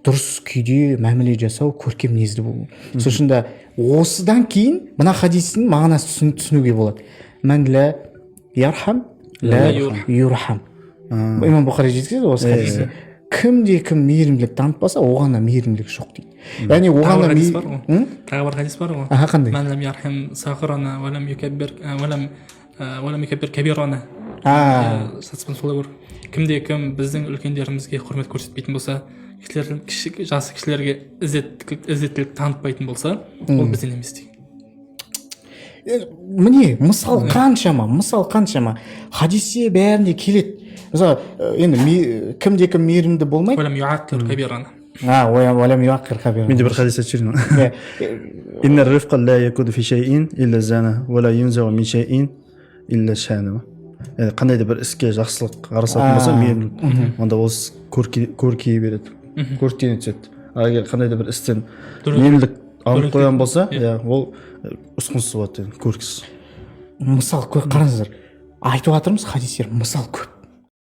Дұрыс күйде мәміле жасау, көркем мінезді болу. Сол үшін де осыдан кейін мына хадистің мағынасын түсінуге болады: «Мән ла ярхам ла юрхам». Имам Бұхари жеткізеді осы хадисті. Кімде кім мейірімділік танытпаса, оған да мейірімділік жоқ дейді, яғни оған Тағы да бір хадис бар ғой. М? Тағы бір хадис бар ғой. Аха, қандай? «Мән лам ярхам сағирана уәлам юкаббир уәлам юкаббир кабирана». Шатаспасам, солай бар. Кімде кім біздің үлкендерімізге құрмет көрсетпейтін болса, кішілердің, кіші жасы кішілерге ізеттілік танытпайтын болса, ол бізден емес деген. Міне, мысал қаншама, мысал қаншама, хадисте бәрінде келеді. Мысалы, енді кімде кім мейірімді болмайды. «Уәлам юаққир кабирана». А, «уәлам юаққир кабирана». Менде бір хадис айтып жіберейін. Иә. «Инна рифқа ла якуну фи шайин илля зана, уа ла юнзау мин шайин илля шана». Яғни қандай да бір іске жақсылық араласатын болса, мейірімділік, онда ол іс көркейе береді, көріктене түседі. Ал егер қандай да бір істен мейірімділік алып қойған болса, иә, ол ұсқынсыз болады, яғни көрксіз. Мысал көп, қараңыздар, айтып жатырмыз, хадистер, мысал көп.